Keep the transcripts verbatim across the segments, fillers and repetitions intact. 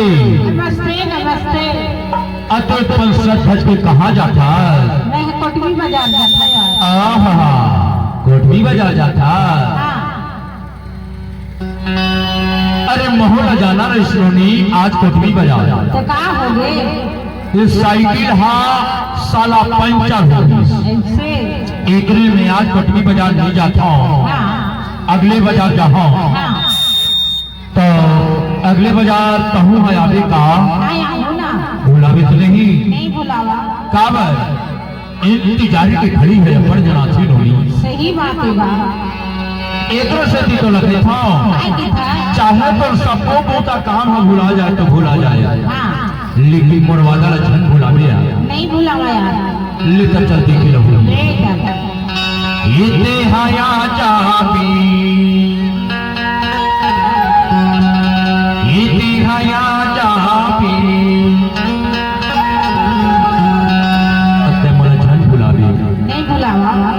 नमस्ते, नमस्ते। अतुल पंच सज धज के कहाँ जाथा? मैं कोटमी बाजार जाथा यार। आहा, कोटमी बाजार जाथा। हाँ। अरे महू ला जाना रहिस नोनी, आज कोटमी बाजार। तो का हो गे? ये साइकिल हा साला पंचर हो गिस। ऐसे? एकरे में आज कोटमी बाजार नहीं जाथा हूँ। हाँ। अगले बाजार जाहूँ। हाँ। तो अगले बाजार तहूँ ह आबे का? हाँ, आबो ना। भुलाबे तो नहीं? नहीं भुलावा। काबर? इंतजारी के घड़ी है, अपन जनाथी नोनी। सही बात है बा। एकरो सेती तो लगे था। काय के था? चाहे तो सबको पोता काम ह भुला जाए तो भुला जाए। हाँ। लेकिन मोर वादा ला झन भुलाबे यार। नहीं भुलावा यार। ले त चल देखे लहू। ले चल। इते हया चाबी, इते हया चाबी। अते मोला झन भुलाबे। नहीं भुलावा।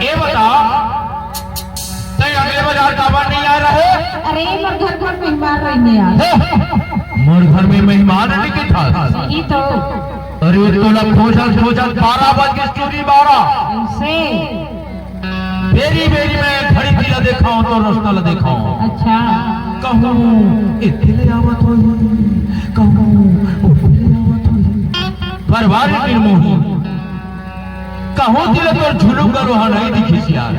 ए बता, तैं अगले बाजार काबर नहीं आए रहे? अरे, मोर घर पर मेहमान रहिन यार। हे, मोर घर में मेहमान नहीं के था? सही तो। अरे, तोला खोजत खोजत बारह बज गे, टूरी बारह। ऐसे? बेरी बेरी मैं घड़ी ला देखावं तो रस्ता ला देखावं। अच्छा। कहूँ एती ले आवत होही, कहूँ ओती ले आवत होही। बर्बाद निर्मोही। कहूँ तिला तोर झुलुक गलो हा नहीं दिखिस यार।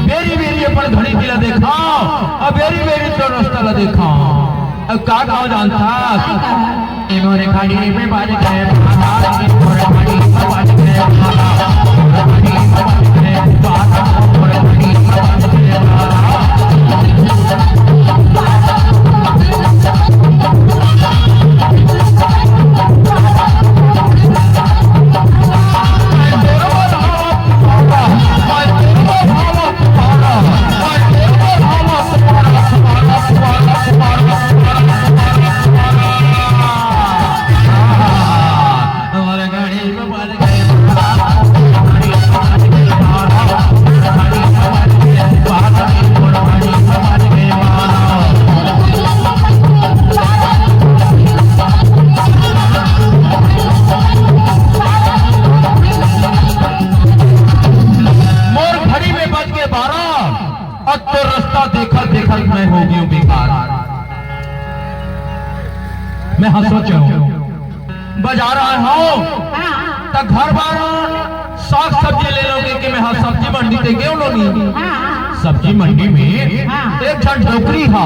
बेरी बेरी अपन घड़ी तिला देखावं, अउ बेरी बेरी तोर रस्ता ला देखावं। अब का कहूँ जानथस? ए मोरे घड़ी में बाज गे, मोरे घड़ी में बाज गे, मोरे घड़ी में बाज गे, मोरे घड़ी में बाज गे। हाँ, सोचो, बाजार आए हो हाँ। त घर बार साग सब्जी ले लोगे कि मैं हाँ सब्जी मंडी ते गेंव नोनी। हाँ। सब्जी मंडी में हाँ। एक झन डोकरी हा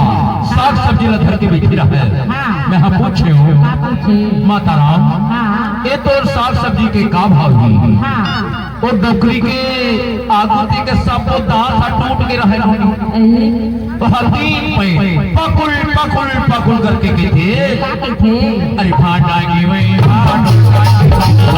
साग सब्जी ला धर के बैठी रहे। हाँ। मैं हाँ पूछे हूँ, का पूछे? माता राम, हाँ। ये तोर साग सब्जी के का भाव ही? हाँ। वो डोकरी के आगू ती के सबो दांत हा टूट के रहे। अरे। तो हल्दी पे पकुल पकुल पकुल करके कहिथे। का कहिथे? अरे भांडा की वही भांडा।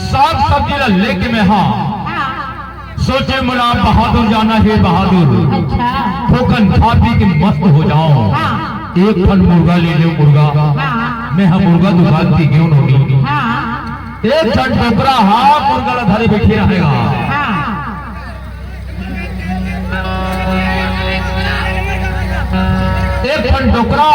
साग सब्जी ला लेके मैं हाँ सोचे मोला बहादुर जाना हे बहादुर। अच्छा। ठोकन खा पी के मस्त हो जाओ। हाँ। एक ठन मुर्गा ले ले मुर्गा। हाँ। मैं हाँ मुर्गा दुकान ती गेंव नोनी। हाँ। एक ठन डोकरा हा मुर्गा ला धरे बैठे रहेगा। हाँ। एक ठन डोकरा